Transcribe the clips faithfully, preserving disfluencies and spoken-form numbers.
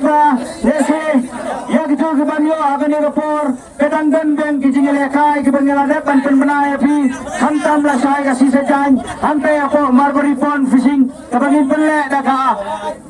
Ba lehse ïa kito kiban ïoh ha kane ka por ka dang don biang ki jingïalehkai kiba ngi la dep ban pynbna ïa phi, khamtam lashai ka sngi Saitjaiñ hangta hapoh Marbarie Pond Fishing kaba ngin pynleh da ka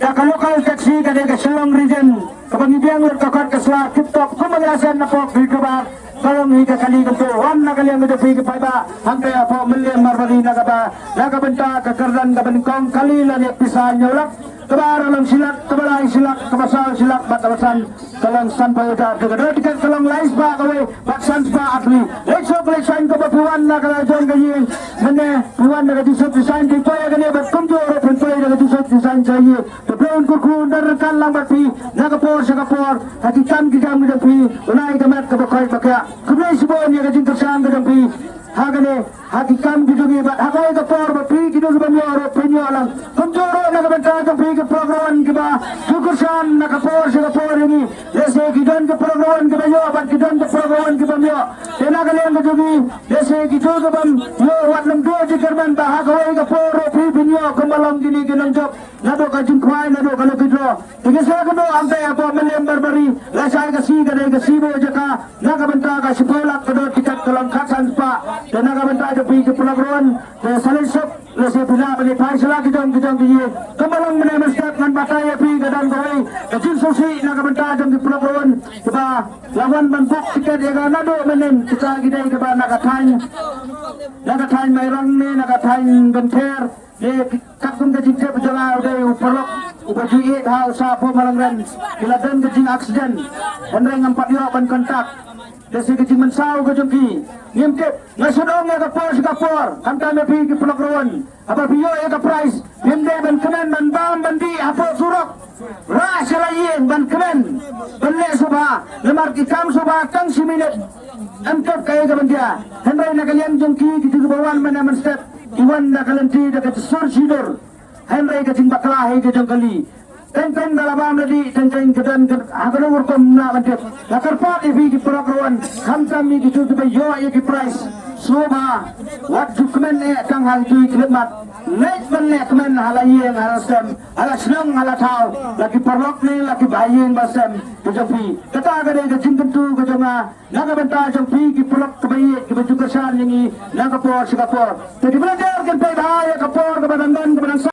da ka local taxi ka dei ka Shillong Regent kaba ngi biang lut ka kot ka sla tip top kumba ngi la send na pop hi kaba ka long hi ka kali kumto. Wan na ka liang ka jong phi ki paidbah hangta hapoh Mylliem Marbarie na kaba na ka bynta ka kyrdan kaba nyngkong kali la ïa pisa hynñiew lak, kaba ar long shi lak, kaba lai shi lak, kaba saw shi lak bad kaba san ka long sanphew hajar. Te ka dor tiket ka long lai spah kawei bad san spah ar tylli. Leit suk leit saiñ ko ba phi wan na ka la jong ka ïing mynne, phi wan na ka jingsuk jingsaiñ, phi poi ïa kane bad kumjuh ruh phin poi na ka jingsuk jingsaiñ sha ïing. Te Blei un kyrkhu un don ryngkat lang bad phi na ka por sha ka por ha ki kam ki jam ki jong phi. Un ai ka met kaba koit ba khiah. Khublei shibun ïa ka jingkyrshan ka jong phi ha kane ha ki kam ki jong ngi bad ha kawei ka por ba phi kino kiba ym ïoh ruh phin ïoh lang. Kumjuh ruh na ka bynta jong phi ki paralok kiba ju kyrshan na ka por sha ka por ïa ngi. Lehse ki don ki paralok kiba ïoh bad ki don ki paralok kiba ym ïoh. Te na ka liang ka jong ngi lehse kito kiba ym ïoh wat nym duh jingkyrmen ba ha kawei ka por ruh phi phin ïoh kumba long kine ki nongjop. Naduh ka jingkhwai naduh ka lucky draw. Te ngi sa kynduh hangta hapoh Mylliem Marbarie lashai ka sngi ka dei ka sngi buh jaka na ka bynta ka shiphew lak ka dor tiket ka long khatsan spah. Te na ka bynta jong phi ki paralok ruh te sa leit suk lehse phi lah ban ïa phai sha la ki jong ki jong ki ïing. Kumba long mynne mynstep ngan batai ïa phi ka don kawei ka jingsngewsih na ka bynta jong ki paralok ruh kiba la wan ban book tiket ïa ka naduh mynnin. Kita ki dei kiba na ka thaiñ na ka thaiñ Mairang ne na ka thaiñ Bynther. Te katkum ka jingtip jong nga u dei u paralok uba ju ïeit ha u Sah Phom Halangren. Ki la don ka jingaccident hynrei ngam pat ïoh ban contact. Te shi ka jingmynsaw ka jong ki ngim tip. Nga shu ong ïa ka por sha ka por khamtam ïa phi ki paralok ruh haba phi ïoh ïa ka prize phim dei ban kmen ban bam ban dih hapoh surok. Rah sha la ïing ban kmen ban leh sngewbha namar ki kam sngewbha tang shi minit. Em tip kaei kaban jia. Hynrei na ka liang jong ki kito kiba wan mynne mynstep ki wan da ka lynti da ka sur shidur. Hynrei ka jingbakla hi ka jong kali. Teng teng da la bam la dih teng teng ka don ka ha ka dong rukom na ban tip. La kyrpad ïa phi ki paralok ruh khamtam ïa kito kiba ïoh ïa ki prize. Sngewbha wat ju kmen eh tang ha kito ki khyllipmat. Leit ban leh kmen ha la ïing ha la sem ha la shnong ha la thaw la ki paralok ne la ki bahaïing bahasem ki jong phi. Kata ka dei ka jingkyntu ka jong nga. Na ka bynta jong phi ki paralok kiba ïeit kiba ju kyrshan ïa ngi na ka por sha ka por. Te ki volunteer kin peit bha ïa ka por kaba dang don kaba dang